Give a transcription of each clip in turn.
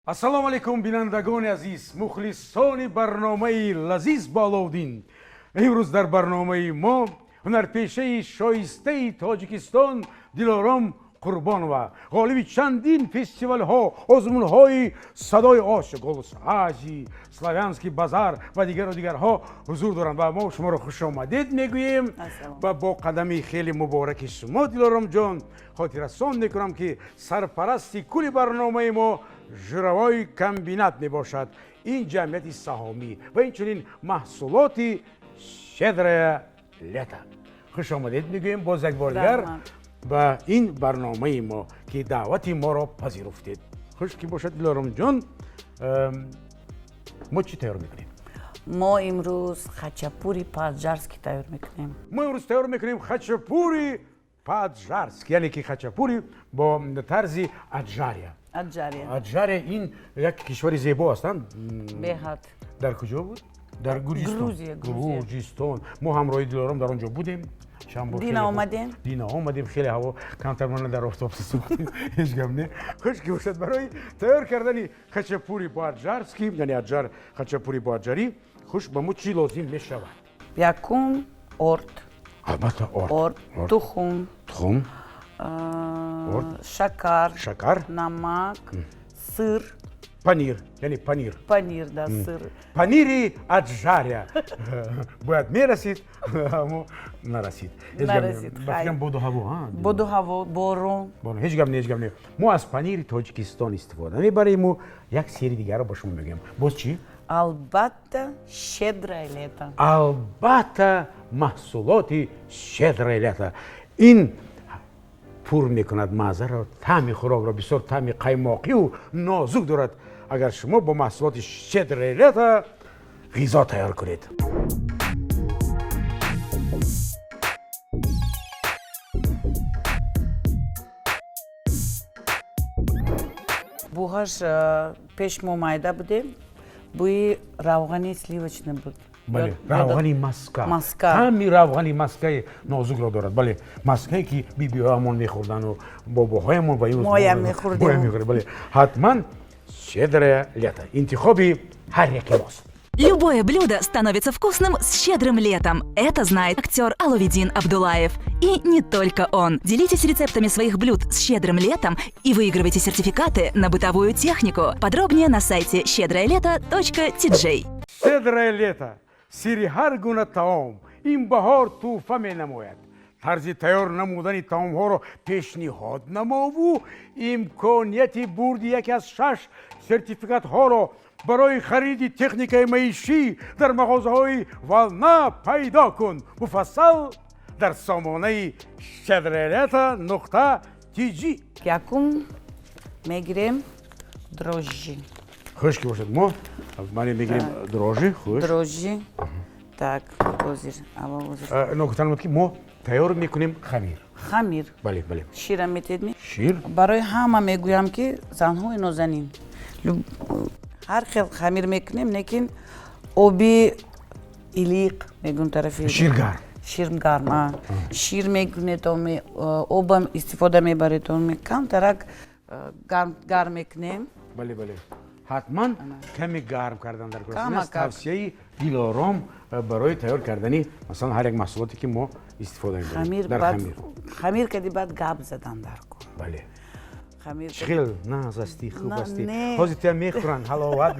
Ассалому алайкум, бинандагони азиз, мухлисони барномаи Лазиз бо Аловуддин. Имрӯз дар барномаи мо ҳунарпешаи шоистаи Тоҷикистон Дилором Қурбонова, ғолиби чандин фестивалҳо, озмунҳои Садои Осиё, Голос Азии, Славянский базар ва дигару дигарҳо ҳузур доранд ва мо шуморо хушомадед мегӯем ва бо қадами хеле мубораки шумо, Дилоромҷон, хотиррасон мекунам, ки сарпарасти кулли барномаи мо Жировой комбинат мебошад. Ин ҷамъияти саҳомӣ ва инчунин маҳсулоти Щедрое лето. Хуш омадед мегӯем боз як бор дигар ба ин барномаи мо, ки даъвати моро пазируфтед. Хуш ки бошад, Дилоромҷон, мо чӣ тайёр мекунем? Мо имрӯз хачапури по-аджарски тайёр мекунем. Мо имрӯз тайёр мекунем хачапури по-аджарски, яъне ки хачапури бо тарзи Аджария. Аджария. Аджария ин як кишвари зебо аст. Беҳад. Дар куҷо буд? Дар Гурҷистон. Грузия. Гурҷистон. Мо ҳамроҳи Дилором дар он ҷо будем. Дина омадем. Дина омадем, хеле ҳаво камтар мона дар офтоб сӯхтем, ҳеҷ гап не. Хуш ки бошад, барои тайёр кардани хачапури бо аджарски, яъне аджар хачапури бо аджарӣ, хуш, ба мо чӣ лозим мешавад? Якум орд. Албатта, орд. Орд, тухм. Тухм. Шакар. Шакар. Намак, сыр. Панир, яъне панир. Панир, да, сыр. Панири Аджария бояд мерасид, аммо нарасид. Нарасид. Ба боду ҳаво. Боду ҳаво, борон. Ҳеҷ гап не, ҳеҷ гап не. Мо аз панири Тоҷикистон истифода мебарему. Як сери дигарро ба шумо мегӯям. Боз чӣ? Албатта, Щедрое лето. Албатта, маҳсулоти Щедрое лето. Ин пур мекунад маззаро, таъми хӯрокро, бисёр таъми қаймоқию нозук дорад, агар шумо бо маҳсулоти Щедрое лето ғизо тайёр кунед. Бӯҳаш, пеш мо майда будем, бӯи равғани сливочный буд. Бале, равғани маска. Маска. Таъми равғани маскаи нозукро дорад. Бале, маскае, ки бибиҳоямон мехӯрдану бобоҳоямон ва Моям мехӯрдем. Бале, ҳатман Щедрое лето интихоби ҳар яке мост. Любое блюдо становится вкусным с щедрым летом. Это знает актер Аловедин Абдулаев. И не только он. Делитесь рецептами своих блюд с щедрым летом и выигрывайте сертификаты на бытовую технику. Подробнее на сайте щедроелето.tj. Щедрое лето сири ҳар гуна таом ин баҳор тӯҳфа менамояд. Тарзи тайёр намудани таомҳоро пешниҳод намову имконияти бурди яке аз шаш сертификатҳоро барои хариди техникаи маишӣ дар мағозаҳои Волна пайдо кун. Муфассал дар сомонаи щедроелето.tj. Якум мегирем дрожжи. Хуш ки бошад, мо мане мегирем дрожжи. Хуш. Дрожжи. Так, ҳозир, аввал ҳозир. Ногуфтан буд, ки мо тайёр мекунем хамир. Хамир. Бале, бале. Шира метедми? Шир. Барои ҳама мегӯям, ки занҳои нозанин, ҳар хел хамир мекунем, лекин оби илиқ мегӯм тарафи Шир гарм. Шир гарм, шир мекунед, обам истифода мебаред, камтарак гарм мекунем. Бале, бале, ҳатман каме гарм кардан дар кор. Ин аст тавсияи Дилором барои тайёр кардани, масалан, ҳар як маҳсулоте, ки мо истифода мебарем дар хамир. Хамир кади, баъд гап задан дар кор. Бале, чӣ хел нағз астӣ, хуб астӣ, ҳозир туя мехӯранд, ҳаловат.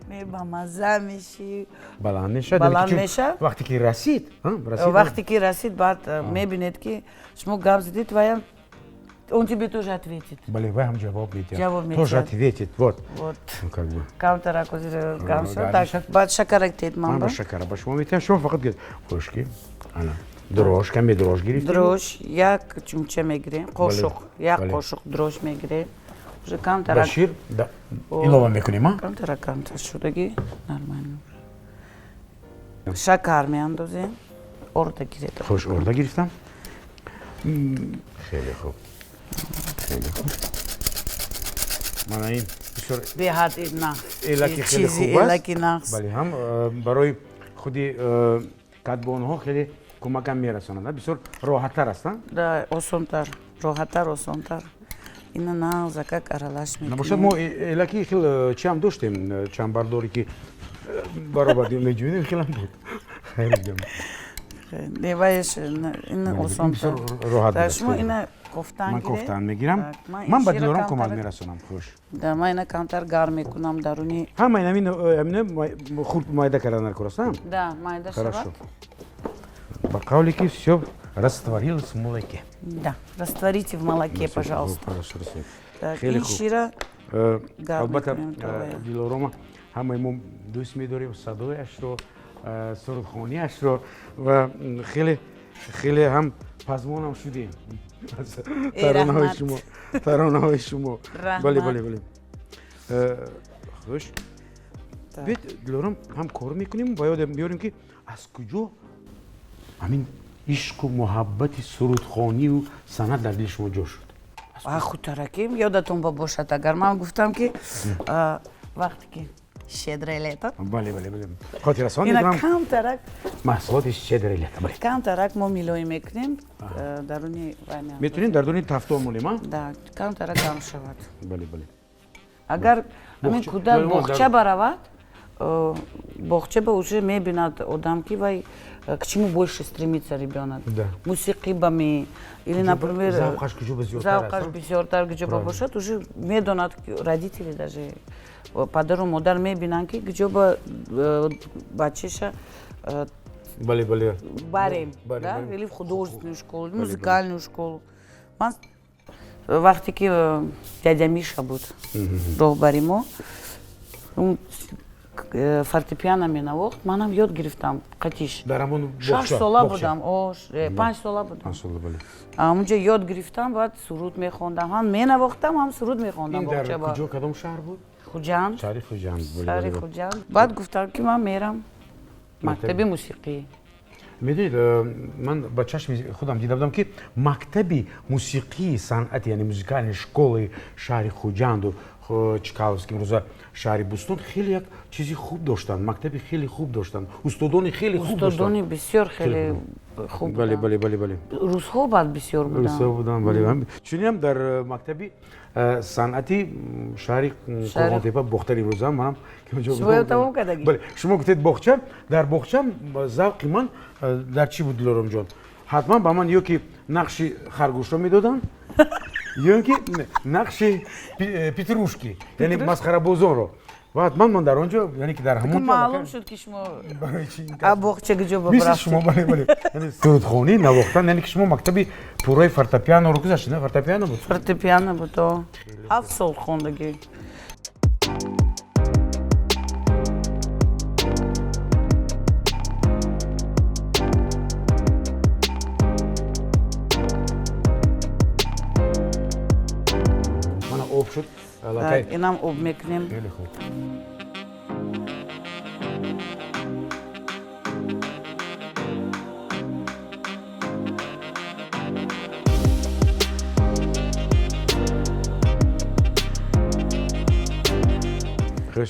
Не, бамазза мешӣ. Баланд мешавад. Баланд мешавад. Вақте ки расид. Вақте ки расид, баъд мебинед, ки шумо гап задед, ваям он тебе тоже ответит. Бале, вай ҳам ҷавоб медиҳад. Ҷавоб медиҳад. Тоже ответит. Вот. Вот. Ну, как бы. Камтарак ҳозир гарм шуд. Так, баъд шакарак тед ман. Ман ба шакара ба шумо метиҳам, шумо фақат гиред. Хуш ки. Ана. Дрожж, каме дрожж гирифтем. Дрожж як чумча мегирем, қошуқ, як қошуқ дрожж мегирем. Уже камтарак. Ба шир илова мекунем, а? Камтарак камтар шудаги нормально. Шакар меандозем. Орда гиред. Хуш, орда гирифтам. Хеле хуб. Хеле хуб. Мана ин бисёр беҳад нағз. Элаки хеле хуб аст. Элаки нағз. Бале, ҳам барои худи кадбонҳо хеле кӯмакам мерасонад, бисёр роҳаттар аст. Да, осонтар, роҳаттар, осонтар. Ина нағзакак аралаш мекунем. Набошад, мо элаки хел чиам доштем, чамбардоре ки баробар меҷӯидем, хелам буд. Хайр. Не, ваеш ин осонтар. Роҳат. Шумо ина кофтан. Ман кофтан мегирам. Ман ба Дилором кӯмак мерасонам. Хуш. Да, ман ина камтар гарм мекунам даруни. Ҳама ин ҳамина хурд майда кардан даркор аст, Да, майда шавад. Хорошо. Ба қавле ки всё растворилось в молоке. Да, растворите в молоке, пожалуйста. Хорошо. Так, ин шира гарм. Албатта, Дилорома ҳамаи мо дӯст медорем, садояшро, сурудхониашро, ва хеле хеле ҳам пазмонам шудем аз таронаҳои шумо, таронаҳои шумо. Бале, бале, бале. Хуш, биёед, Дилором, ҳам кор мекунем ва ёдам биёрем, ки аз куҷо ҳамин ишқу муҳаббати сурудхонию санъат дар дили шумо ҷо шуд. Хутараки ёдатон ба бошад, агар ман гуфтам, ки вақте ки «Щедрое лето». Бале, бале, бале, хотиррасон. Ина камтарак. Маҳсулоти «Щедрое лето», бале. Камтарак мо милоӣ мекунем даруни. Метавонем дар дуни тафтон монем, а? Да, камтарак гарм шавад. Бале, бале. Агар ҳамин кӯдак боғча баравад, боғча ба уже мебинад одам, ки вай к чему больше стремится ребенок. Мусиқӣ ба ми или, например, завқаш куҷо бисёртар. Завқаш бисёртар куҷо ба бошад, уже медонад родители, даже падару модар мебинанд, ки куҷо ба бачаша бале бале барем, да, или в художественную школу, или музыкальную школу. Ман вақте ки дядя Миша буд роҳбари мо, фортепиано менавохт, манам ёд гирифтам қатиш. Дар ҳамон 6 сола будам, 5 сола будам, онҷо ёд гирифтам. Баъд суруд мехондам, ҳам менавохтам, ҳам суруд мехондам. Дар куҷо, кадом шаҳр буд? Хуҷанд. Шаҳри Хуҷанд. Шаҳри Хуҷанд. Баъд гуфтам, ки ман мерам мактаби мусиқӣ. Медонед, ман ба чашми худам дида будам, ки мактаби мусиқии санъати, яъне музыкальной школаи шаҳри Хуҷанду Чкаловски, имрӯза шаҳри Бӯстон, хеле як чизи хуб доштанд, мактаби хеле хуб доштанд, устодони хеле хуб. Устодони бисёр хеле хуб. Бале, бале, бале, бале. Русҳо баъд бисёр буданд. Русҳо буданд, бале. Чунинам дар мактаби санъати шаҳри Қурғонтепа, Бохтари имрӯза, манам. Шумо тамом кардагӣ? Бале. Шумо гуфтед боғча, дар боғча завқи ман дар чӣ буд, Дилоромҷон? Ҳатман ба ман ё ки нақши харгӯшро медоданд, ё ки нақши Петрушки, яъне масхарабозонро, ва ҳатман ман дар он ҷо, яъне ки дар ҳамон Маълум шуд, ки шумо боғча куҷо. Мисли шумо, бале, бале, яъне сурудхонӣ, навохтан. Яъне ки шумо мактаби пурраи фортепианоро гузаштед, на? Фортепиано буд? Фортепиано буд, 7 сол хондагӣ. Мана об шуд. Инам об мекунем. Хеле хуб.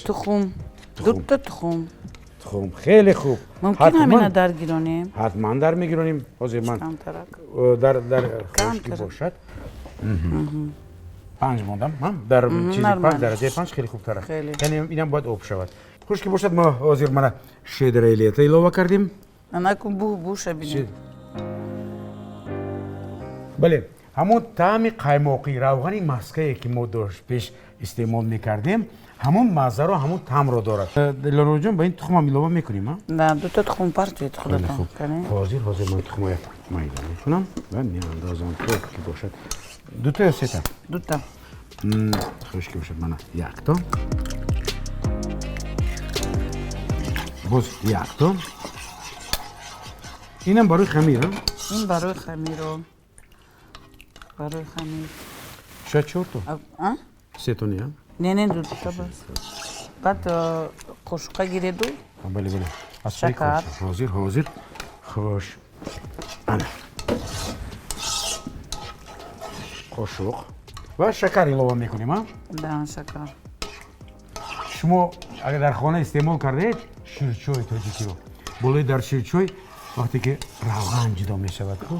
Тухм, дута тухм. Тухм, хеле хуб. Мумкин ҳамина даргиронем? Ҳатман дар мегиронем. Ҳозир ман дар хушки бошад, панҷ мондам дар чизи панҷ, дараҷаи панҷ хеле хубтар аст. Яъне инам бояд об шавад, хушки бошад. Мо ҳозир мана «Щедрое лето» илова кардем. Анакун буша бинем. Бале, ҳамон таъми қаймоқӣ, равғани маскае, ки мо дошт пеш истеъмол мекардем, ҳамон маззаро, ҳамон таъмро дорад. Дилоромҷон, ба ин тухмам илова мекунем? На, дута тухм партоед худатон. Ҳозир, ҳозир ман тухмоя майда мекунам ва меандозам. Хуб ки бошад. Дута ё сета? Дута. Хуш ки бошад. Мана якто, боз якто. Инам барои хамир? Ин барои хамиро, барои хамир. Шояд чорто, сето не? Не, не, дута бас. Баъд қошуқа гиреду. Бале, бале. Шакар. Ҳозир, ҳозир. Хуш, ана қошуқ ва шакар илова мекунем, а? Да, шакар. Шумо агар дар хона истеъмол кардаед ширчои тоҷикиро, болои дар ширчой вақте ки равған ҷудо мешавад, ку,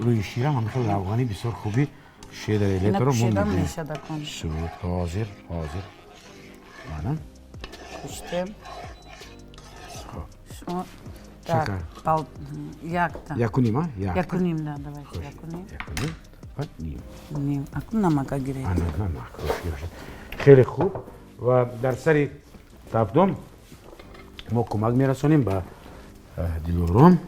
рӯи ширам ҳамин хел равғани бисёр хуби. Щедрое Ина лето ро мо пӯшидам мебинем. Мешад акун. Шуд, ҳозир, ҳозир. Мана. Пӯшидем. Хоб. Шумо так, Шакар. Пал якта. Яку ним, а? Як. Яку ним, да, давайте, яку ним. Яку ним ва ним. Ним. Акун намака гиред. Ана, намак. Хуш бошад. Хеле хуб. Ва дар сари тафдон мо кӯмак мерасонем ба Дилором.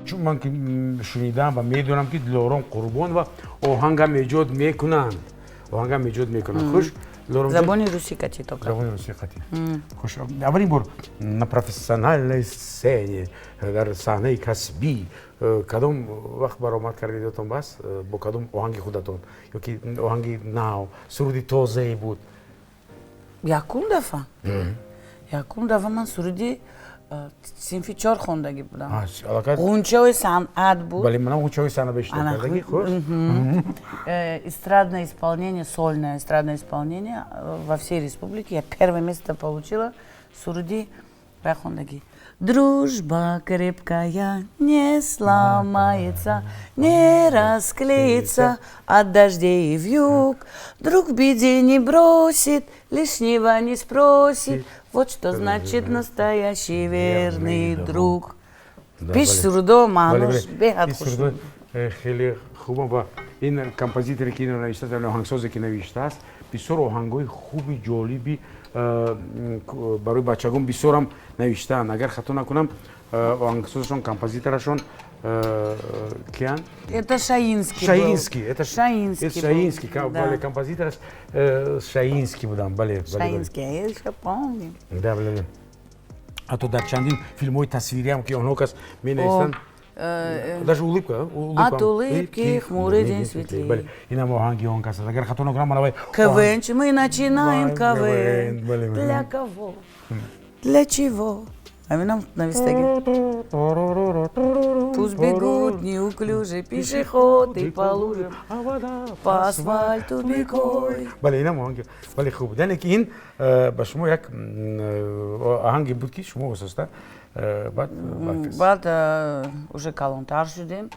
Чун ман ки шунидам ва медонам, ки Дилором Қурбонова оҳангам эҷод мекунанд, оҳангам эҷод мекунанд. Хуш, Дилором ҷон. Забони русӣ кати тока. Забони русӣ қатӣ. Хуш, аввалин бор на профессиональной сцене, дар саҳнаи касбӣ, кадом вақт баромад кардед, ёдтон бас? Бо кадом оҳанги худатон ё ки оҳанги нав, суруди тозае буд? Якум дафъа. Якум дафъа ман суруди синфи 4 хондагӣ будам. А, аллакай. Ғунчаҳои санъат буд. Бале, манам ғунчаҳои санъат бешида Ана, кардагӣ. Хуш. Эстрадное исполнение, сольное эстрадное исполнение во всей республике. Я первое место получила, суруди хондагӣ. Дружба крепкая не сломается, не расклеится от дождей и вьюг. Друг в беде не бросит, лишнего не спросит. Вот что значит настоящий верный друг. Да, Пеш бале. сурудо Бале, маънош бале. беҳад Ин хуш. сурудҳо хеле хубам ва ин композиторе, ки инро навиштааст, яъне оҳангсозе, ки навиштааст, бисёр оҳангҳои хуби ҷолиби барои бачагон бисёрам навиштаанд. Агар хато накунам, оҳангсозашон, композиторашон киянд? Это Шаинский был. Шаинский, это Шаинский это был. Шаинский, Да. бале, композитораш Шаинский будам, бале, бале, бале. Шаинский, я еще помню. Да, бале, бале. Ҳатто дар чандин филмҳои тасвириам, ки онҳо кас менависанд, даже улыбка, а? Улыбка. От улыбки хмурый день светлее. Бале, инам оҳанги он кас аст. Агар хато накунам, мана вай. КВН, мы начинаем Вай, КВН. КВН, бале, бале. Для кого? Для чего? Аминам навистаги. Пусть бегут неуклюжие пешеходы по лужам, А вода по асфальту бегой. Бале, инам оҳанги, бале, хуб буд. Яъне ки ин ба шумо як оҳанге буд, ки шумо ососта баъд баркаст. Баъд уже калонтар шудем.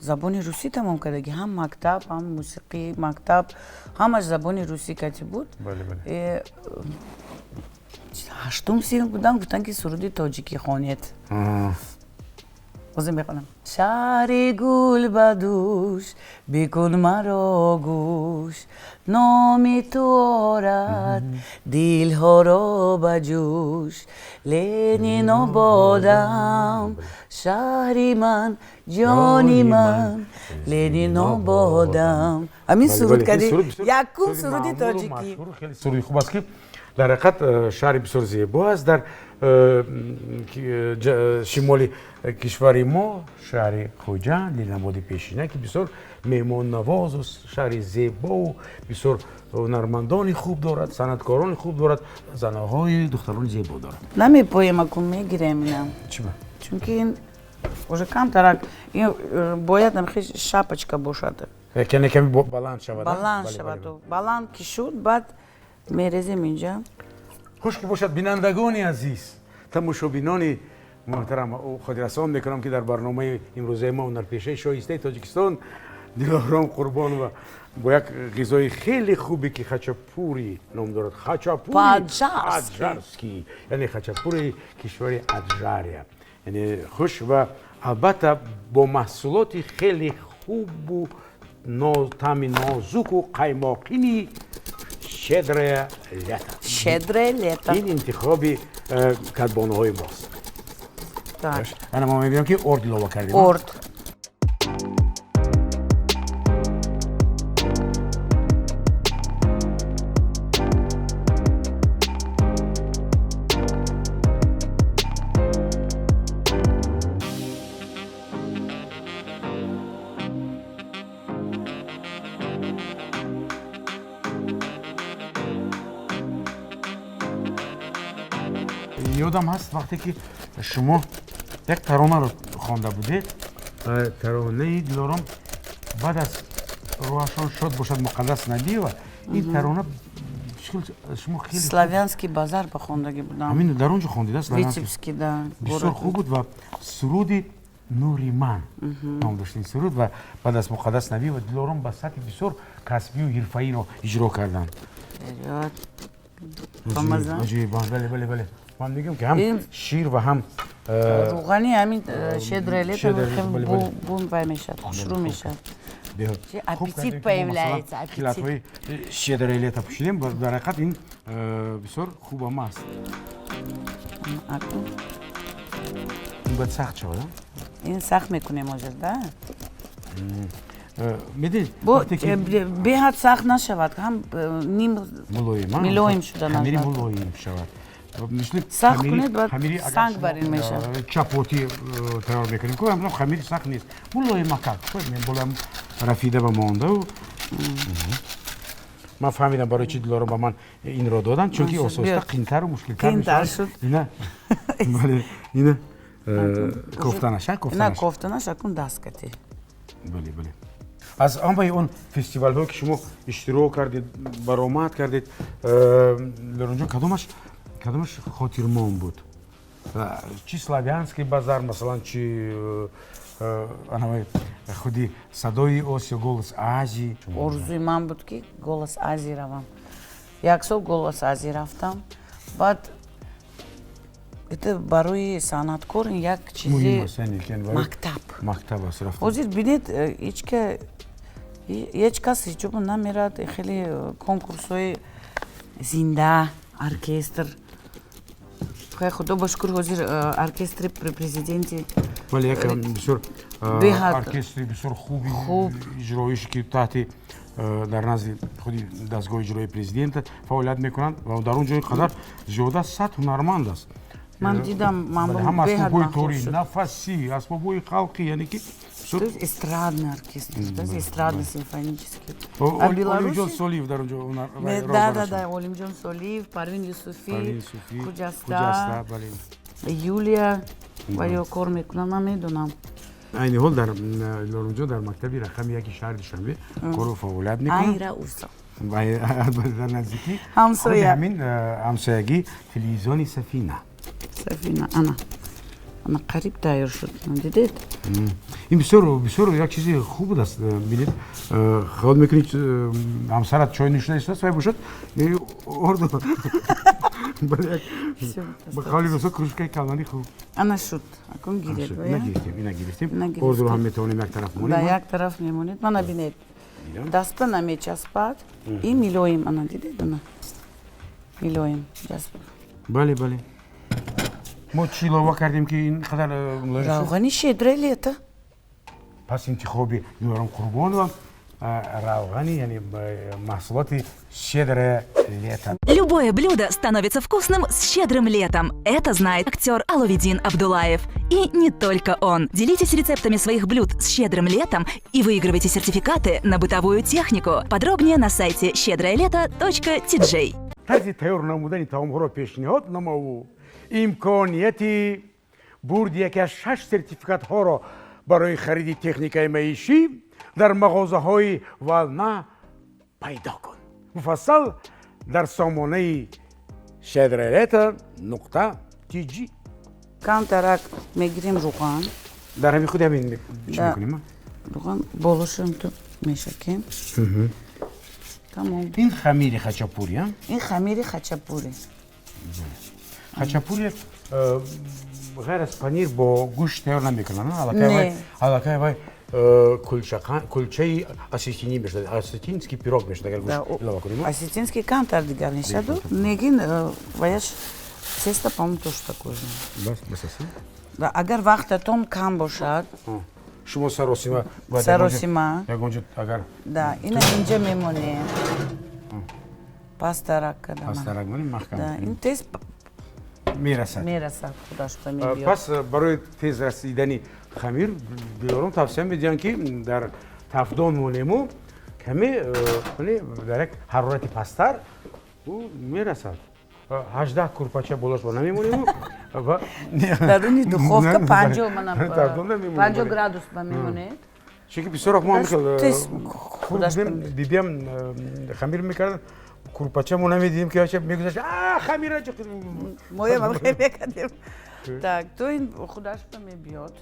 Забони русӣ тамом кардаги, ҳам мактаб, ҳам мусиқӣ, мактаб, ҳамаш забони русӣ кати буд. Бале, бале. Ҳаштум синф будам, гуфтанд, ки суруди тоҷикӣ хонед. Ҳозир мехонам. Шаҳри гул ба дӯш, бикун маро гӯш, номи ту орад дилҳоро ба ҷӯш. Ленинободам, шаҳри ман, ҷони ман, Ленинободам. Ҳамин Бале, суруд бале, ин кардӣ. суруд бисёр Якум суруди суруди маъмулу тоҷикӣ. Машҳур, хеле суруди хуб аст, ки дар ҳақиқат шаҳри бисёр зебо аст дар шимоли кишвари мо, шаҳри Хуҷанд, Ленинободи пешина, ки бисёр меҳмоннавозу шаҳри зебову бисёр ҳунармандони хуб дорад, санъаткорони хуб дорад, заноҳои духтарони зебо дорад. Намепоем, акун мегирем инам. Чӣ ба? Чунки ин уже камтарак, ин бояд намхи шапочка бошад. Яке ками баланд шавад, а? Баланд Бале, шавад. бале. Баланд ки шуд, баъд мерезем инҷа. Хуш ки бошад, бинандагони азиз, тамошобинони муҳтарам, хотиррасон мекунам, ки дар барномаи имрӯзаи мо ҳунарпешаи шоистаи Тоҷикистон Дилором Қурбонова бо як ғизои хеле хубе, ки хачапури ном дорад, хачапури По-аджарски. аджарский, яъне хачапури кишвари Аджария, яъне хуш, ва албатта бо маҳсулоти хеле хубу таъми нозуку қаймоқини «Щедрое лето». Щедрое лето. Ин интихоби кадбонуҳои мост. Так. Ана мо мебинем, ки орд илова кардем. Орд. Ёдам ҳаст, вақте ки шумо як таронаро хонда будед, таронаи Дилором Баъд аз рӯҳашон шод бошад, Муқаддас Набиева, ин тарона шумо хеле Славянский базар ба хондагӣ будам. Ҳамин дар он ҷо хондида? Витебский, да. Бисёр хуб буд ва суруди «Нури ман» ном дошт ин суруд. Ва баъд аз Муқаддас Набиева Дилором ба сатҳи бисёр касбию ҳирфаӣ инро иҷро карданд. Бале, бале, бале, ман мегӯям, ки ҳам шир ва ҳам Рӯғани ҳамин «Щедрое лето» бун вай мешавад, хушрӯ мешавад, аппетит появляется. Хилатҳои «Щедрое лето» пӯшидем. Дар ҳақиқат, ин бисёр хубам аст. Ин бояд сахт шавад. Ин сахт мекунем ҳозир, да. Медонед, беҳад сахт нашавад, ҳам ним мулоим шуда. Хамири мулоим шавад. Сахт кунед, баъд санг бар ин мешавад. Чапоти тайёр мекунем ку, хамири сахт нест, мулоимакак болам рафида ба мондау. Ман фаҳмидам, барои чи Дилором ба ман инро доданд, чунки осоиста қинтару мушкилтар. Шуд. Ина, ина кофтанаша. Кофтанаш, кофтанаш акун дасткати. Бале, бале. Аз ҳамаи он фестивалҳое, ки шумо иштирок кардед, баромад кардед, Дилоромҷон, кадомаш хотирмон буд? Чи «Славянский базар», масалан, чи анавай худи «Садои Осиё», «Голос Азии»? Орзуи ман буд, ки «Голос Азии» равам. Як сол «Голос Азии» рафтам. Баъд это барои санъаткор як чизи мактаб. Мактаб аст. Рафт. Ҳозир бинед, ҳеҷ кас ҳеҷ ҷо намерад. Хеле конкурсҳои зинда, оркестр. Худо ба шукр, ҳозир оркестри при президенти. Вале як бисёр оркестри бисёр хуби иҷроише, ки таҳти дар назди худи дастгоҳи иҷроии президента фаъолият мекунанд ва дар он ҷо қадар зиёда 100 ҳунарманд аст. Ман дидам. Ҳам асбобҳои тори, нафасӣ, асбобҳои халқӣ, яъне ки Эстрадный оркестр, эстрадный симфонический. Олимҷон Солиев дар он ҷо. Да, да, да, Олимҷон Солиев, Парвин Юсуфӣ, Хуҷаста, Юлия ва ё кор мекунам, ман медонам. Айни ҳол дар Лорумҷон дар мактаби рақами 1 шаҳри Душанбе кору фаъолият мекунад. Айра Урса. Дар наздикӣ. Ҳамсоя. Ҳамин ҳамсоягӣ телевизиони Сафина. Сафина. Ана, ана, қариб тайёр шуд, дидед? Ин бисёр, бисёр як чизи хуб будааст. Бинед, хаёл мекунед, ҳамсарат чой нӯшида истодааст, вай бошад орду, ба қавли рӯзо, кружкаи калони хуб. Ана, шуд, акун гиред. Ина гирифтем, ина гирифтем. Ордуро ҳам метавонем як тараф монем. Да, як тараф мемонед. Мана, бинед, дастба намечаспад и милоим. Ана, дидед? Ана, милоим. Бале, бале. Мо чӣ илова кардем, ки ин қадар мулоим шуд? Равғани «Щедрое лето». Пас интихоби Дилором Қурбонова равғани, яъне маҳсулоти «Щедрое лето». Любое блюдо становится вкусным с «Щедрым летом». Это знает актер Аловедин Абдулаев. И не только он. Делитесь рецептами своих блюд с «Щедрым летом» и выигрывайте сертификаты на бытовую технику. Подробнее на сайте щедроелето.tj. Тарзи тайёр намудани таомҳоро пешниҳод намову имконияти бурди яке аз шаш сертификатҳоро барои хариди техникаи маишӣ дар мағозаҳои «Волна» пайдо кун. Муфассал дар сомонаи щедроелето.tj. Камтарак мегирем рӯған. Дар ҳамин худи ҳамин чӣ мекунем? Рӯған болошам ту мешакем, тамом. Ин хамири хачапури? Ин хамири хачапури. Хачапури ғайр аз панир бо гӯшт тайёр намекунанд? Аллакай вай кулчаи осетинӣ мешавад, осетинский пирог мешавад, агар гӯшт илова кунем. Осетинский камтар дигар мешаду, лекин ваяш тесто, по-моему, тоже такое же. Бас аст. Агар вақтатон кам бошад. Шумо саросима. Саросима. Ягонҷо агар. Да, ина инҷа мемонем, пастарак кардам. Пастарак монем, маҳкам. Ин тез мерасад. Мерасад, худаш ба мебиёд. Пас барои тез расидани хамир Дилором тавсия медиҳанд, ки дар тафдон монему, каме дар як ҳарорати пасттар ӯ мерасад. 18 курпача болошба намемонему. Даруни духовка 50, 50 градус ба мемонед. Чунки бисёр мо хел бибиам хамир мекарданд, курпача мо намедидем ки мегузашт, хамира моям мекардем. Так, то ин худаш ба мебиёд.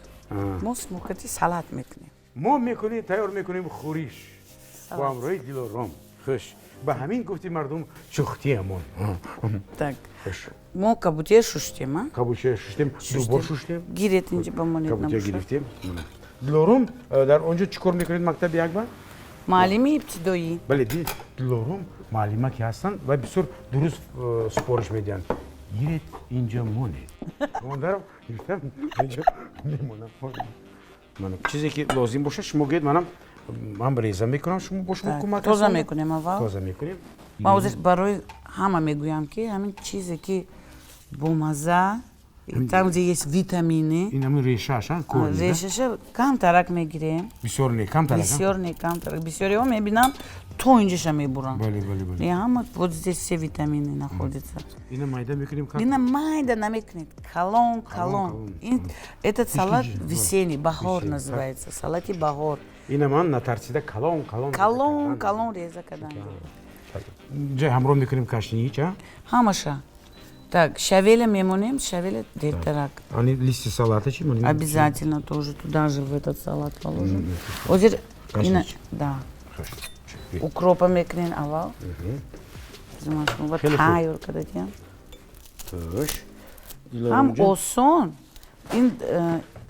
Мо смукати салат мекунем. Мо мекунем, тайёр мекунем хӯриш бо ҳамроҳи Дилором. Хуш, ба ҳамин гуфти мардум чухтиамон. Так, мо кабутия шуштем, а? Кабутия шуштем, дубор шуштем. Гирет инҷа ба монед. Кабутия гирифтем. Дилором, дар он ҷо чӣ кор мекунед мактаби якба? Муаллими ибтидоӣ. Бале, Дилором муаллима ки ҳастанд ва бисёр дуруст супориш медиҳанд. Гиред инҷа монед. Мондарам гирифтам инҷа мемонам. Мана чизе ки лозим бошад шумо гӯед, манам ман реза мекунам, шумо бо шумо кӯмак тоза мекунем аввал. Тоза мекунем. Ман ҳозир барои ҳама мегӯям ки ҳамин чизе ки бомаза, там где есть витамины. Ин ҳамин решааш, а? Корни, да? Решаша камтарак мегирем. Бисёр не, камтарак. Бисёр не, камтарак. Бисёриҳо мебинам то инҷаша мебуранд. Бале, бале, бале. И ҳама вот здесь все витамины находятся. Ина майда мекунем как? Ина майда намекунед. Калон, калон. Этот салат весенний, баҳор называется. Салати баҳор. Ина ман натарсида калон, калон. Калон, калон реза кадан. Ҷа ҳамроҳ мекунем кашнич, а? Ҳамаша. Так, щавеля мемонем, щавеля дертарак. Они листья салата чи монем? Обязательно тоже туда же в этот салат положим. Озир ина, да. Укропа мекунем аввал. Вот тайёр кардадиям. Ҳам осон. Ин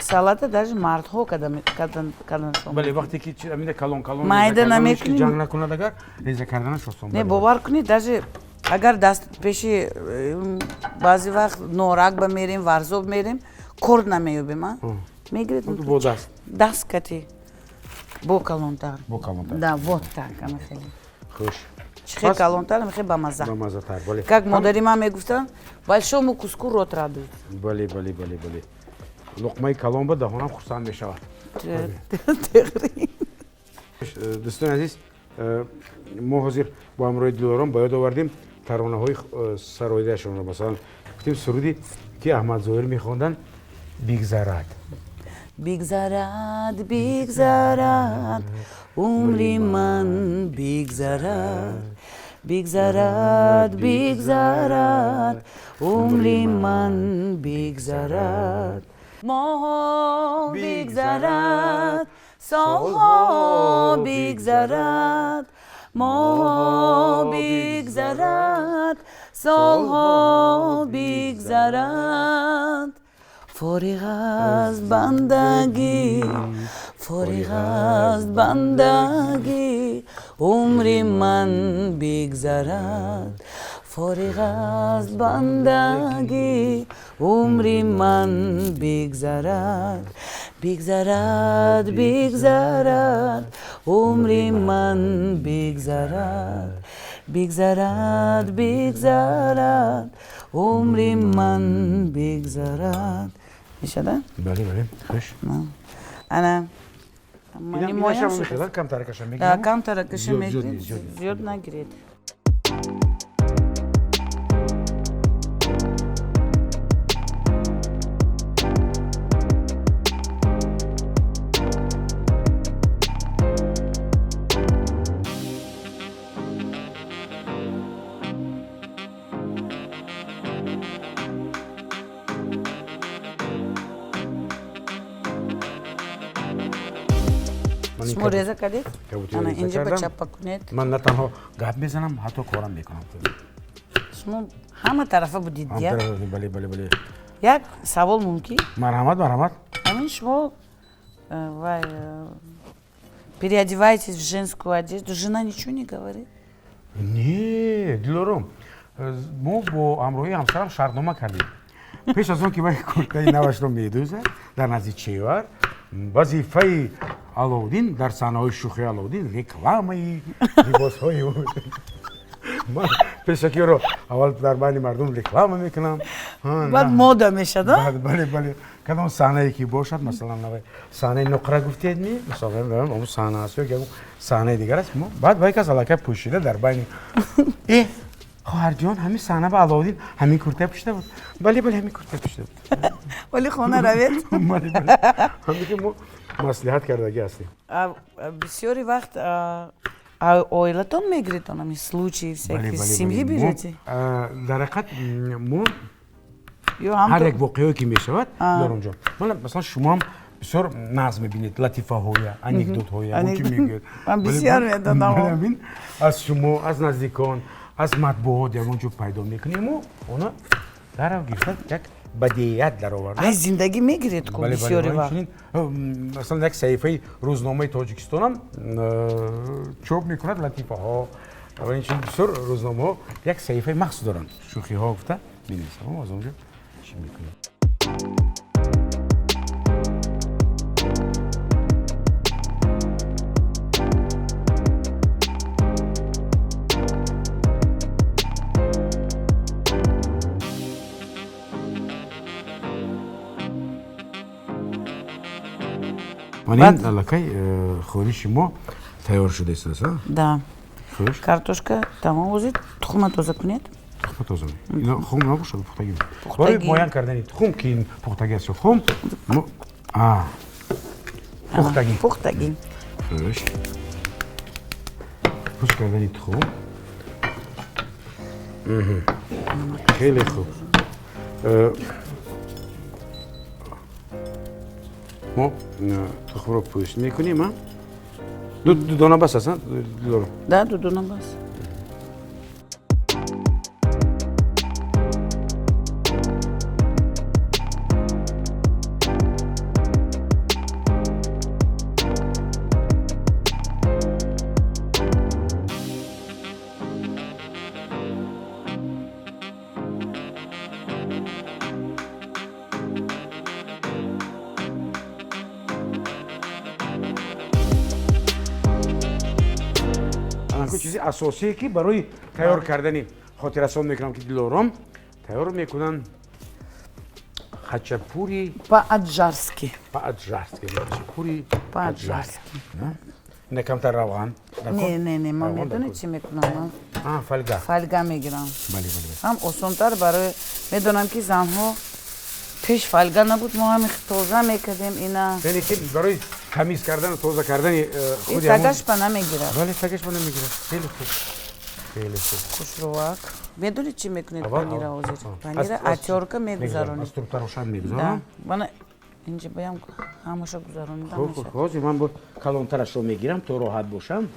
салата даже мардҳо карданашон. Бале, вақте ки амида калон калон майда намекунем. Ҷанг накунад агар, реза карданаш осон. Не, бовар кунед, даже агар даст пеши баъзе вақт норак ба мерем, варзоб мерем, корд намеёбем, а? Мегиред бо даст. Даст кати. Бо калонтар. Бо калонтар. Да, вот так, ама хеле. Хуш. Чихе калонтар, ама хеле бамаза. Бамазатар, бале. Как модари ман мегуфтанд, большому куску рот радует. Бале, бале, бале, бале. Луқмаи калон ба даҳонам хурсанд мешавад. Дӯстони азиз, мо ҳозир бо ҳамроҳи Дилором ба ёд овардем таронаҳои сароидаашонро. Масалан, гуфтем суруди ки Аҳмад Зоҳир мехонданд, бигзарад. Бигзарад, бигзарад, умри ман бигзарад. Бигзарад, бигзарад, умри ман бигзарад. Моҳо бигзарад, солҳо бигзарад. Моҳо бигзарад, солҳо бигзарад. Фориғ аз бандагӣ, фориғ аз бандагӣ, умри ман бигзарад. Фориғ аз бандагӣ, умри ман бигзарад. Бигзарад, бигзарад, умри ман бигзарад. Бигзарад, бигзарад, умри ман бигзарад. Мешада? Бале, бале, хуш. Ана камтаракаша мегирем. Камтаракаша мегирем, зиёд нагиред. Шумо реза кардед? Ана инҷа ба чапа кунед. Ман на танҳо гап мезанам, ҳатто корам мекунам. Шумо ҳама тарафа будид, я? Бале, бале, бале. Як савол мумкин? Марҳамат, марҳамат. Ҳамин шумо вай переодеваетесь в женскую одежду, жена ничего не говорит? Не, Дилором, мо бо ҳамроҳии ҳамсарам шартнома кардем. Пеш аз он ки вай куртаи навашро медӯзад дар назди чевар, вазифаи Аловуддин дар саҳнаҳои шӯхии Аловуддин рекламаи либосҳои ӯ. Ман пешакиро аввал дар байни мардум реклама мекунам. Баъд мода мешад, а? Бале, бале. Кадом саҳнае ки бошад, масалан, саҳнаи нуқра гуфтед ми, масалан, он саҳна аст ё ягон саҳнаи дигар аст, баъд вай кас аллакай пӯшида дар байни Хоҳарҷон, ҳамин саҳна ба Алоуддин ҳамин курта пӯшида буд. Бале, бале, ҳамин курта пӯшида буд. Вале хона равед. Бале, бале. Ҳамин ки мо маслиҳат кардагӣ ҳастем. Бисёри вақт оилатон мегиред ҳамин случаи всякие, семьи берете? Дар ҳақиқат мо ҳар як воқеое ки мешавад дар он ҷо, масалан, шумоам бисёр нағз мебинед латифаҳоя, анекдотҳоя, чӣ мегӯяд. Ман бисёр медонам. Аз шумо, аз наздикон, аз матбуот ягон ҷо пайдо мекунему она дарав гирифта як бадиият дароварда. Аз зиндагӣ мегиред ку бисёри вақт. Масалан, як саҳифаи рӯзномаи Тоҷикистонам чоп мекунад латифаҳо ва инчунин бисёр рӯзномаҳо як саҳифаи махсус доранд, шӯхиҳо гуфта менависам, аз он ҷо чӣ мекунем. Ин аллакай хӯриши мо тайёр шуда истодааст. Да, картошка тамом. Озид тухма тоза кунед. Тухма тоза. Хум набошад, пухтагӣ. Барои муайян кардани тухм, ки ин пухтагӣ аст ё хум, пухтагӣ. Пухтагӣ. Хуш, пӯст кардани тухм хеле хуб. Мо тухмро пӯст мекунем. Ду дона бас аст? Да, ду дона бас. Чизи асосие, ки барои тайёр кардани, хотиррасон мекунам, ки Дилором тайёр мекунанд хачапури по-аджарски. По-аджарски, хачапури. По-аджарски. Ина камтар равған. Не, не, не, ман медонед, чӣ мекунам? Фольга. Фольга мегирам. Бале, бале. Ҳам осонтар барои, медонам, ки занҳо, пеш фольга набуд, мо ҳами тоза мекардем ина. Яъне ки барои тамиз кардану тоза кардани худи тагаш ба намегирад. Бале, тагаш ба намегирад. Хеле хуб, хеле хуб. Хушрӯвак. Медонед, чӣ мекунед? Панира ҳозир, панира отёрка мегузаронед. Аз трубтарошан мегузаронам. Мана инҷа баям ҳамаша гузаронида. Хуб, ҳозир ман бо калонтарашро мегирам, то роҳат бошам.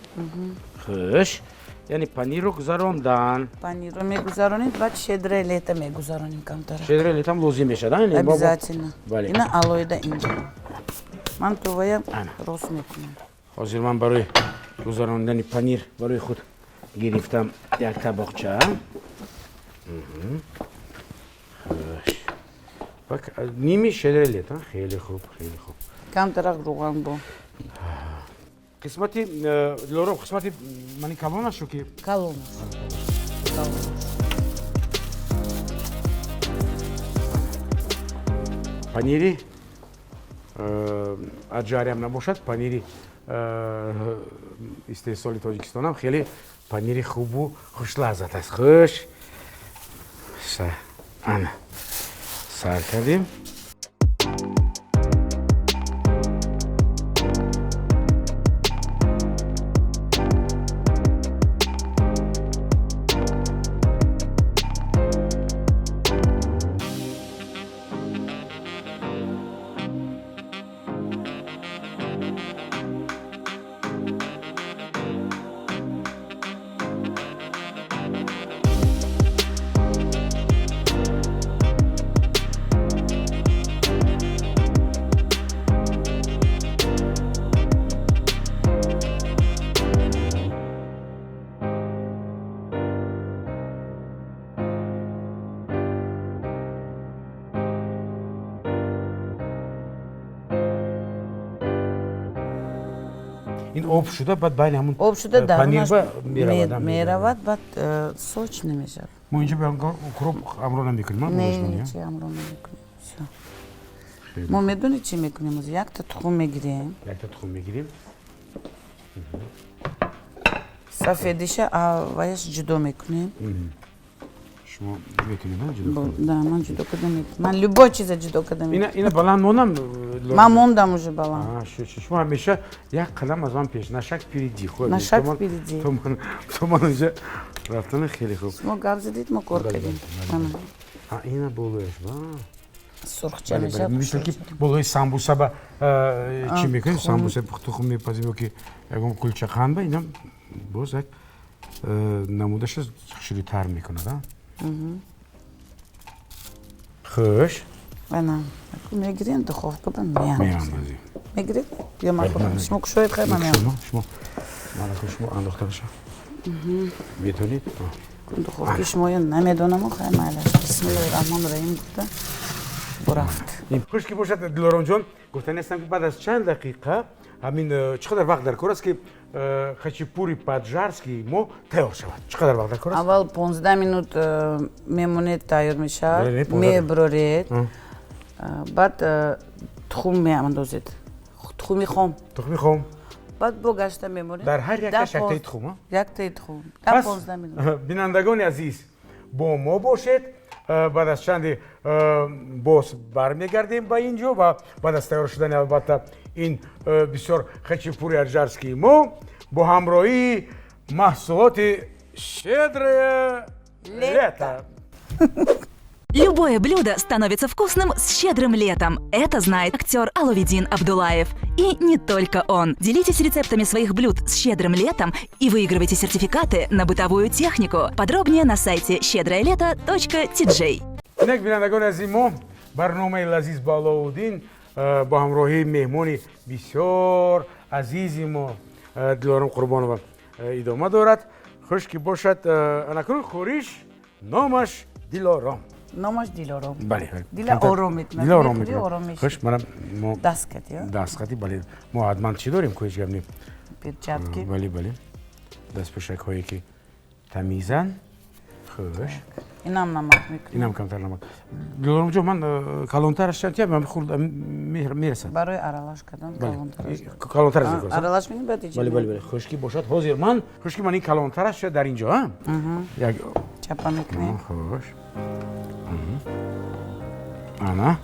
Хуш, яъне панирро гузарондан. Панирро мегузаронед, баъд щедрое лето мегузаронем камтара. Щедрое лето ам лозим мешавад. Обязательно. Ина алоҳида инҷа ман товая рост мекунам. Ҳозир ман барои гузарондани панир барои худ гирифтам як табоқча. Хуш, ними щедрое лето. Хеле хуб, хеле хуб. Камтарак руған бо. Қисмати, Дилором, қисмати мани калонашу ки Калонаш. Панири аҷариам набошад, панири истеҳсоли Тоҷикистонам хеле панири хубу хушлаззат аст. Хуш, ана сар кардем. Ин об шуда, баъд байни ҳамун Об шуда панир дарунаш ба меравад. Меравад, баъд сочный мешавад. Мо инҷо укроп ҳамроҳ намекунем? Не, чи ҳамроҳ намекунем. Всё, мо медонед, чӣ мекунем? Якта тухм мегирем. Якта тухм мегирем. Сафедиша ваяш ҷудо мекунем. Шумо метонед ҷудо кунед? Да, ман ҷудо карда метавонам. Ман любой чиза ҷудо карда Ина, ина баланд монам? Ман мондам уже баланд. Шумо ҳамеша як қадам аз ман пеш, на шаг впереди. На шаг впереди. То ман инҷа рафтана, хеле хуб. Шумо гап задид, мо кор кардем. Ина болояш ба Сурхча мешавад. Мисли ки болои самбуса ба чӣ мекунем, самбуса, тухм мепазим ё ки ягон кулча қанд ба, инам боз як намудаша хушрӯйтар мекунад. Хуш. Ана мегирем, духовка ба меандозем. Мегиред ё ман худам? Шумо кушоед, хай, ман меандозам. Шумо манаку, шумо андохта боша метавонед. Духовки шумоё намедонаму, хай, майлаш. Бисмиллоҳи раҳмони раҳим гуфта бурафт. Хуш ки бошад, Дилоромҷон, гуфтани ҳастам, ки баъд аз чанд дақиқа ҳамин чӣ қадар вақт дар кор аст, ки хачапури по-аджарски мо тайёр шавад? Чӣ қадар вақт дар кор аст? Аввал 15 минут мемонед, тайёр мешавад, меброред, баъд тухм меандозед, тухми хом. Тухми хом. Баъд бо гашта мемонед. Дар ҳар якаш яктаи тухм? Яктаи тухм, 10-15 минут. Бинандагони азиз, бо мо бошед. Баъд аз чанде боз бармегардем ба ин ҷо ва баъд аз тайёр шудани, албатта, ин бисёр хачапури аджарскии мо бо ҳамроҳии маҳсулоти «Щедрое лето». Любое блюдо становится вкусным с щедрым летом. Это знает актер Аловидин Абдулаев. И не только он. Делитесь рецептами своих блюд с щедрым летом и выигрывайте сертификаты на бытовую технику. Подробнее на сайте щедроелето.tj. Инак, бинандагони азизи мо, барномаи «Лазиз бо Аловуддин» бо ҳамроҳии меҳмони бисёр азизи мо Дилором Қурбонова идома дорад. Хуш ки бошад, анакун хӯриш номаш Дилором. Номаш Дилором. Бале. Дила ором метунад. Дила ором метунад. Хуш, мана мо Дасткати. Дасткати, бале. Мо ҳатман чӣ дорем ку, ҳеҷ гап не. Перчатки. Бале, дастпӯшакҳое, ки тамизанд. Хуш. Инам намак мекунем. Инам камтар намак. Дилоромҷон, ман калонтараш чанд тия ман хурд мерасад. Барои аралаш кардан калонтараш. Калонтараш мекунам. Аралаш мекунем, баъд иҷа. Бале, хуш ки бошад, ҳозир ман, хуш ки ман ин калонтараш дар инҷо, а як Чапа мекунем. Хуш, ана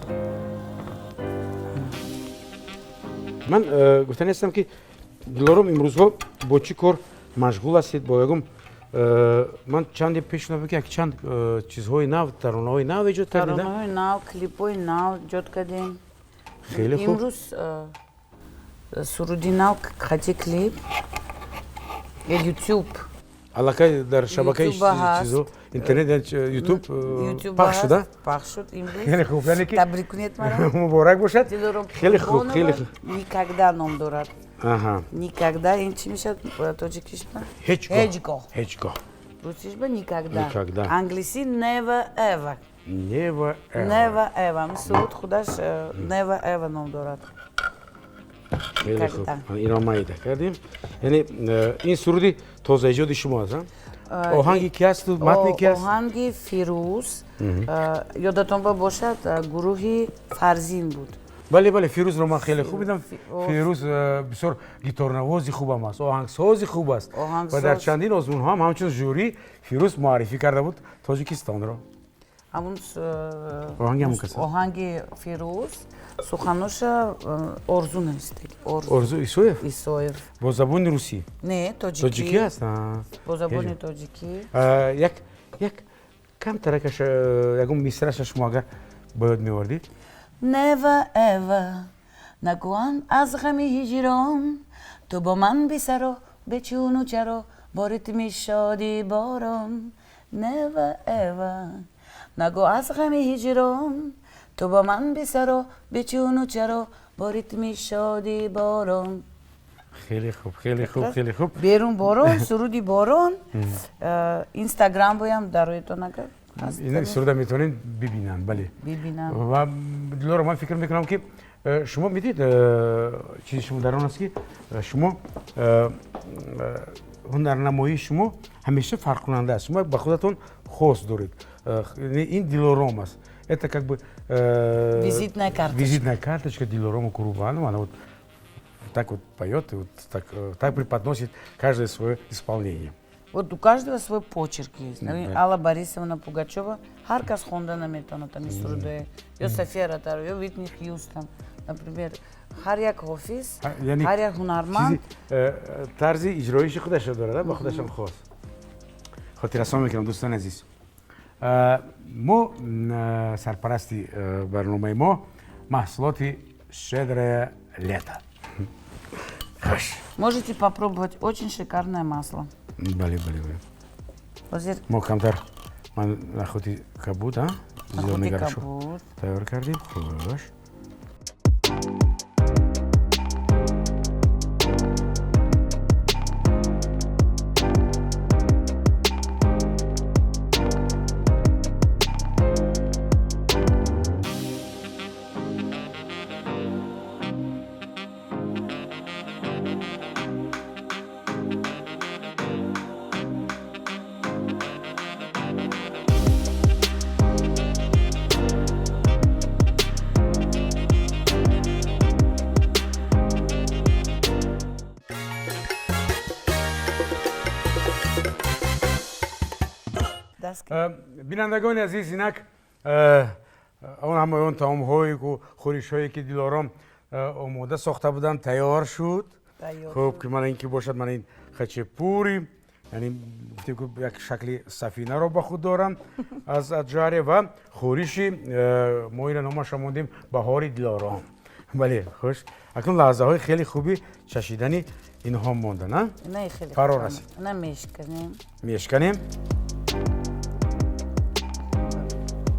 ман гуфтани ҳастам, ки Дилором, имрӯзҳо бо чӣ кор машғул ҳастед? Бо ягон ман чанде пеш шунавам, ки якчанд чизҳои нав, таронаҳои нав эҷод кардед? Таронаҳои нав, клипҳои нав эҷод кардем. Хеле хуб. Имрӯз суруди нав хати клип Ютуб. Аллакай дар шабакаи чизо, интернет, Ютуб пахш шуда? Пахш шуд имрӯз. Хеле хуб, яъне ки Табрик кунед маро. Муборак бошад. Хеле хуб, хеле хуб. «Никогда» ном дорад. «Никогда» ин чӣ мешавад тоҷикиш ба? Ҳеҷ гоҳ. Ҳеҷ гоҳ. Ҳеҷ гоҳ. Русиш ба «Никогда». «Никогда». Англисӣ «Never ever». «Never ever». «Never ever». Ҳамин суруд худаш «Never ever» ном дорад. Хеле хуб, инро майда кардем. Яъне ин суруди тозаэҷоди шумо аст? Оҳанги ки асту матни ки аст? Оҳанги Фирӯз. Ёдатон ба бошад, гурӯҳи Фарзин буд. Бале, Фирӯзро ман хеле хуб медонам. Фирӯз бисёр гиторнавози хубам аст, оҳангсози хуб аст ва дар чандин озмунҳо ҳам ҳамчун жюри Фирӯз муаррифӣ карда буд Тоҷикистонро. Ҳамун Оҳанги ҳамун кас? Оҳанги Фирӯз, суханоша Орзу навистагӣ. Орзу Исоев. Исоев. Бо забони русӣ? Не, тоҷикӣ. Тоҷикӣ аст. Бо забони тоҷикӣ. Як камтаракаш, ягон мисраша шумо агар ба ёд меовардид. Never ever нагӯям аз ғами ҳиҷрон, ту бо ман бисаро, бечуну чаро, бо ритми шоди борон. Never ever нагӯ аз ғами ҳиҷрон, ту бо ман бисаро, бечуну чаро, бо ритми шоди борон. Хеле хуб, хеле хуб, хеле хуб. Берун борон, суруди борон. Инстаграм боям дароятон агар. Ин суруда метавонед бибинанд, бале. Бибинанд. Ва Дилоро, ман фикр мекунам, ки шумо медид, чизи шумо дар он аст, ки шумо ҳунарнамоии шумо ҳамеша фарқкунанда аст. Шумо ба худатон хос доред. Ин Дилором аст, это как бы визитная карточка. Визитная карточка Дилорома Курбанова. Она вот так вот поет и вот так, так преподносит каждое свое исполнение. Вот у каждого свой почерк есть. Алла Борисовна Пугачева, ҳар кас хонда наметавонад ами сурудое. Ё София Ротару, ё Витни Хьюстон. Например, ҳар як ҳофиз, ҳар як ҳунарманд тарзи иҷроиши худашро дорад, ба худашам хос. Хотиррасон мекунам, дӯстони азиз. Мо сарпарасти барномаи мо маҳсулоти «Щедрое лето». Хуш. Можете попробовать, очень шикарное масло. Бале, бале, бале. Ҳозир Мо камтар ман нахути кабуд, а? Нахути кабуд. Тайёр кардем. Хуш. Бинандагони азиз, инак он ҳамаи он таомҳое ку хӯришҳое ки Дилором омода сохта буданд, тайёр шуд. Хуб, ки мана ин ки бошад, мана ин хачапури, яъне гуфтем ки як шакли сафинаро ба худ доранд аз аджаре, ва хӯриши мо ина номаша мондем «Баҳори Дилором». Бале, хуш, акнун лаҳзаҳои хеле хуби чашидани инҳо монда, на? Фаро расид. Мешканем. Мешканем,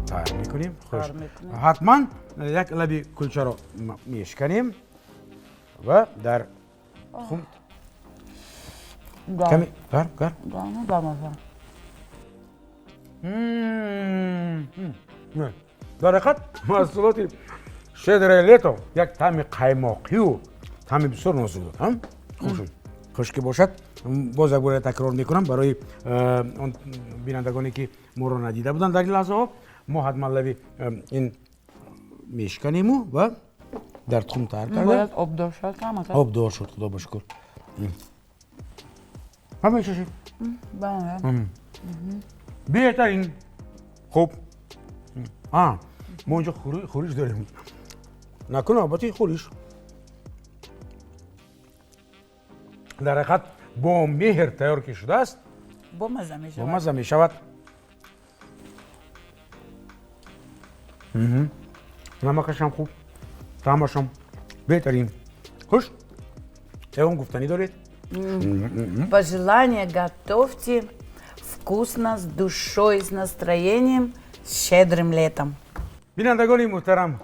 тайёр мекунем. Хуш, ҳатман як лаби кулчаро мешканем ва дар хум каме гарм гарм. Дар ҳақиқат маҳсулоти «Щедрое лето» як таъми қаймоқию таъми бисёр нозук дод. Хуш, хуш ки бошад, боз як бора такрор мекунам барои он бинандагоне ки моро надида буданд дар ин лаҳзаҳо: мо ҳатман лаби ин мешканему ва дар тухм тайёр карда. Обдор шуд. Обдор шуд, худо ба шукр. Ҳа, мечашед, беҳтарин. Хуб, мо инҷо хӯриш дорем. Накун, албатта хӯриш дар ҳақиқат бо меҳр тайёр ки шудааст, бомаза мешавад. Бомаза мешавад. Намакашам хуб, таъмашам беҳтарин. Хуш, ягон гуфтанӣ доред? Пожелание: готовьте вкусно, с душой, с настроением, с щедрым летом. Бинандагони муҳтарам,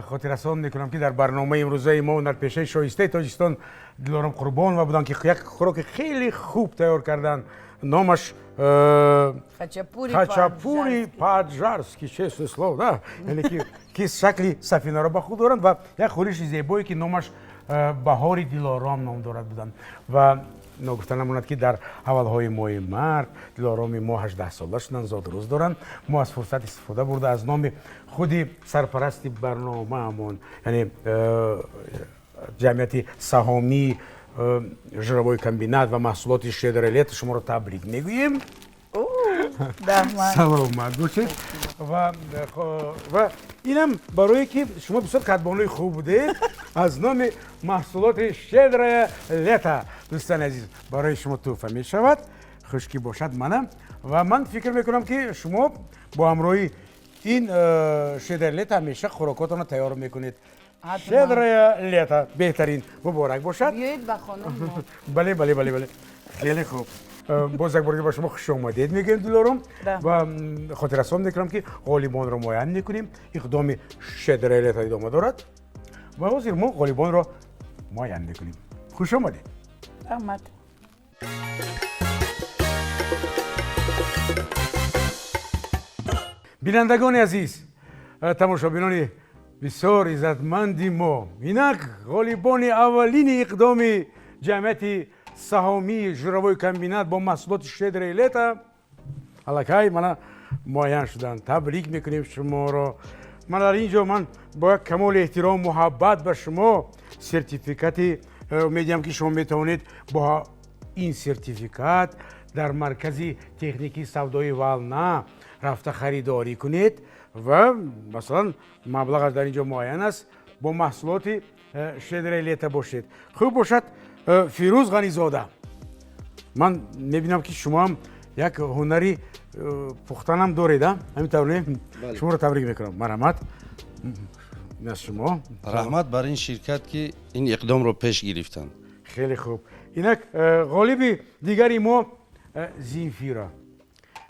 хотиррасон мекунам, ки дар барномаи имрӯзаи мо ҳунарпешаи шоистаи Тоҷикистон Дилором Қурбонова буданд, ки як хӯроки хеле хуб тайёр карданд, номаш хачапури по-аджарски, честное слово, да, яъне ки шакли сафинаро ба худ доранд, ва як хӯриши зебое, ки номаш «Баҳори Дилором» ном дорад, буданд. Ва ногуфта намонад, ки дар аввалҳои моҳи март Дилороми мо 18сола шуданд, зодрӯз доранд. Мо аз фурсат истифода бурда, аз номи худи сарпарасти барномаамон, яъне ҷамъияти саҳомии «Жировой комбинат» ва маҳсулоти «Щедрое лето», шуморо табрик мегӯем. Саломат бошед. Ва инам барое ки шумо бисёр кадбонуи хуб будед, аз номи маҳсулоти «Щедрое лето», дӯстони азиз, барои шумо тӯҳфа мешавад. Хуш ки бошад, мана, ва ман фикр мекунам, ки шумо бо ҳамроҳи ин «Щедрое лето» ҳамеша хӯрокотонро тайёр мекунед. «Щедрое лето» беҳтарин, муборак бошад. Биёед ба хонаи мо. Бале, бале, бале, бале, хеле хуб. Боз як бор ба шумо хушомадед мегӯем, Дилором, ва хотиррасон мекунам, ки ғолибонро муайян мекунем. Иқдоми «Щедрое лето» идома дорад ва ҳозир мо ғолибонро муайян мекунем. Хуш омадед. Раҳмат. Бинандагони азиз, тамошобинони бисёр иззатманди мо, инак ғолибони аввалини иқдоми ҷамъияти саҳомии «Жировой комбинат» бо маҳсулоти «Щедрое лето» аллакай мана муайян шуданд. Табрик мекунем шуморо. Ман дар ин ҷо ман бо як камоли эҳтиром, муҳаббат ба шумо сертификати медиҳам, ки шумо метавонед бо ин сертификат Дар маркази техникии савдои «Волна» рафта харидорӣ кунед ва, масалан, маблағаш дар ин ҷо муайян аст, бо маҳсулоти «Щедрое лето» бошед. Хуб бошад, Фирӯз Ғанизода, ман мебинам, ки шумоам як ҳунари пухтанам доред, а ҳамин тавр не? Шуморо табрик мекунам. Марҳамат, аз шумо. Раҳмат бар ин ширкат, ки ин иқдомро пеш гирифтанд. Хеле хуб. Инак ғолиби дигари мо Зинфира,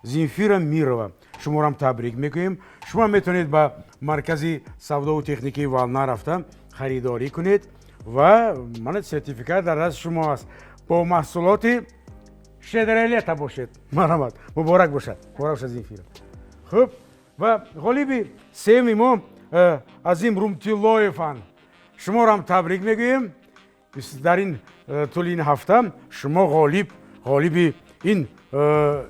Зинфира Мирова, шуморам табрик мекунем. Шумо метавонед ба маркази савдову техникии «Волна» рафта харидорӣ кунед ва мана сертификат дар даст шумо аст. Бо маҳсулоти «Щедрое лето» бошед. Марҳамат, муборак бошад, муборак бошад, Зинфира. Хуб, ва ғолиби сеюми мо Азим Румтиллоеванд. Шуморам табрик мегӯем. Дар ин тӯли ин ҳафта шумо ғолиби ин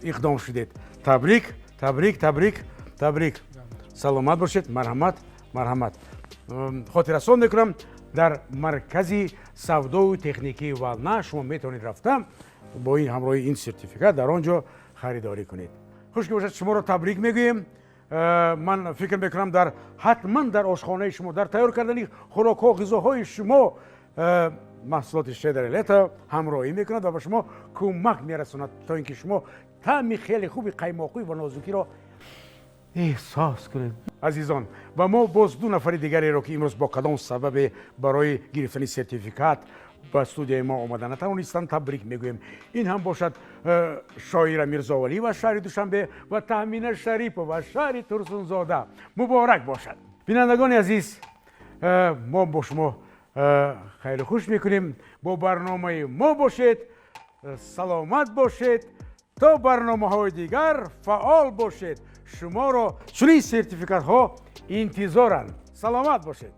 иқдом шудед. Табрик, табрик, табрик, табрик, саломат бошед. Марҳамат, марҳамат. Хотиррасон мекунам, дар маркази савдову техникии «Волна» шумо метавонед рафта бо ин ҳамроҳи ин сертификат дар он ҷо харидорӣ кунед. Хуш ки бошад, шуморо табрик мегӯем. Ман фикр мекунам, дар ҳатман дар ошхонаи шумо, дар тайёр кардани хӯрокҳо, ғизоҳои шумо маҳсулоти «Щедрое лето» ҳамроҳӣ мекунад ва ба шумо кӯмак мерасонад, то ин ки шумо таъми хеле хуби қаймоқӣ ва нозукиро эҳсос кунед. Азизон, ва мо боз ду нафари дигареро, ки имрӯз бо кадом сабабе барои гирифтани сертификат ба студияи мо омада натавонистанд, табрик мегӯем. Ин ҳам бошад Шоира Мирзовалиева, шаҳри Душанбе, ва Таҳмина Шарипова, шаҳри Турсунзода. Муборак бошад. Бинандагони азиз, мо бо шумо хайру хуш мекунем. Бо барномаи мо бошед, саломат бошед. То барномаҳои дигар фаъол бошед. Шуморо чунин сертификатҳо интизоранд. Саломат бошед.